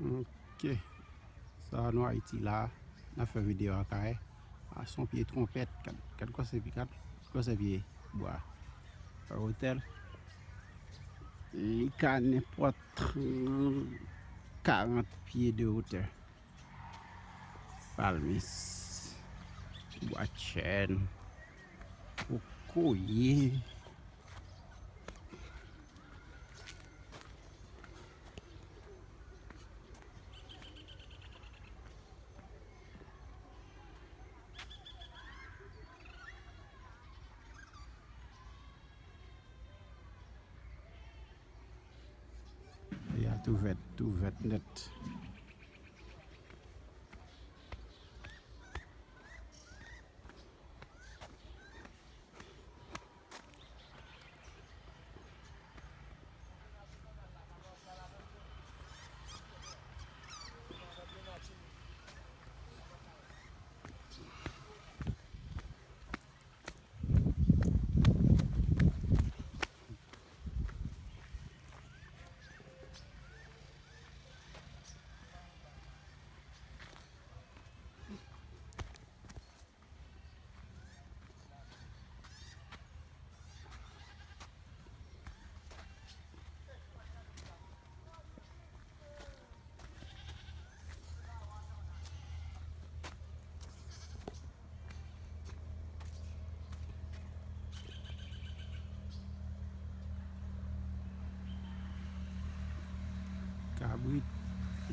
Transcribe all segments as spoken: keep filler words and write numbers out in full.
Ok. Sa nou Ayiti la, n ap fè videyo a kay. A se yon pye twonpèt, gad, gad gwosè pye, gad gwosè pye bwa. Wotè l, li ka nenpòt trant, karant pye de wotè. Palmis, bwa chèn, kokoye. Ya tou vèt, tou vèt nèt. Kabrit,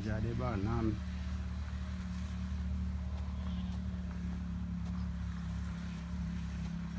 jaden bannann.